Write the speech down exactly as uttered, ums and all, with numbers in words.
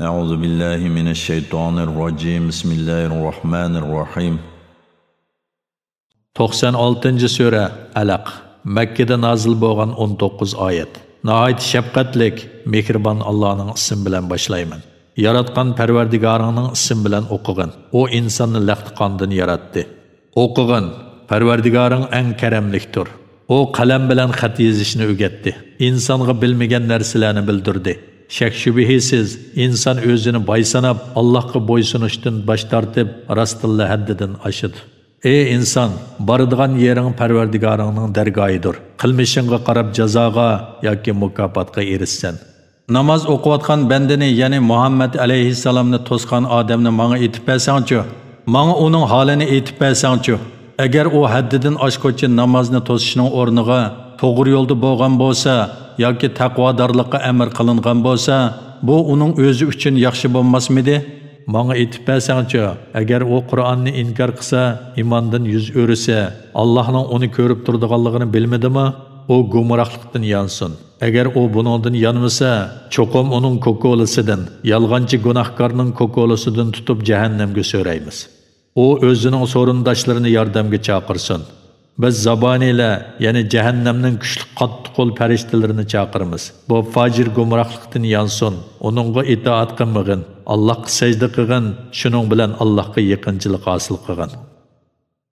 أعوذ بالله من الشيطان الرجيم. بسم الله الرحمن الرحيم. توقسان ئالتىنچى سۈرە، ئەلەق. مەككىدە نازىل بولغان ئون توققۇز ئايەت. ناھايىتى شەپقەتلىك، مېھرىبان ئاللانىڭ ئىسمى بىلەن باشلايمەن. ياراتقان پەرۋەردىگارىڭنىڭ ئىسمى بىلەن ئوقۇغىن. ئۇ ئىنساننى لەختە قاندىن ياراتتى. ئوقۇغىن، پەرۋەردىگارىڭ ئەڭ كەرەملىكتۇر. ئۇ قەلەم بىلەن خەت يېزىشنى ئۆگەتتى. ئىنسانغا بىلمىگەن نەرسىلەرنى بىلدۈردى. شەك-شۈبھىسىز، ئىنسان ئۆزىنى باي ساناپ، ئاللاھقا بويسۇنۇشتىن باش تارتىپ، راستتىنلا ھەددىدىن ئاشىدۇ. ئەي ئىنسان، بارىدىغان يېرىڭ پەرۋەردىگارىڭنىڭ دەرگاھىدۇر. قىلمىشىڭغا قاراپ جازاغا ياكى مۇكاپاتقا ئېرىشىسەن. ناماز ئوقۇۋاتقان بەندىنى، يەنى مۇھەممەد ئەلەيھىسسالامنى توسقان ئادەمنى ماڭا ئېيتىپ بەرسەڭچۇ؟ ماڭا ئۇنىڭ ھالىنى ئېيتىپ بەرسەڭچۇ؟ ئەگەر ئۇ ھەددىدىن ئاشقۇچە نامازنى توسۇشنىڭ ئورنىغا توغرا يولدا بولغان بولسا ياكى تەقۋادارلىققا ئەمر قىلىنغان بولسا، بۇ ئۇنىڭ ئۆزى ئۈچۈن ياخشى بولماسمىدى؟ ماڭا ئېيتىپ بەرسەڭچۇ، ئەگەر ئۇ قۇرئاننى ئىنكار قىلسا، ئىماندىن يۈز ئۆرۈسە، ئاللاھنىڭ ئۇنى كۆرۈپ تۇرىدىغانلىقىنى بىلمىدىمۇ؟ ئۇ گۇمراھلىقتىن يانسۇن. ئەگەر ئۇ بۇنىڭدىن يانمىسا، چوقۇم ئۇنىڭ كوكۇلىسىدىن، يالغانچى گۇناھكارنىڭ كوكۇلىسىدىن تۇتۇپ جەھەننەمگە سۆرەيمىز. ئۇ ئۆزىنىڭ سورۇنداشلىرىنى ياردەمگە چاقىرسۇن. بىز زابانىيلەر، يەنى جەھەننەمنىڭ كۈچلۈك قاتتىقول پەرىشتىلىرىنى چاقىرىمىز. بۇ فاجىر گۇمراھلىقتىن يانسۇن، ئۇنىڭغا ئىتائەت قىلمىغىن، ئاللاھقا سەجدە قىلغىن، شۇنىڭ بىلەن ئاللاھقا يېقىنچىلىق ھاسىل قىلغىن.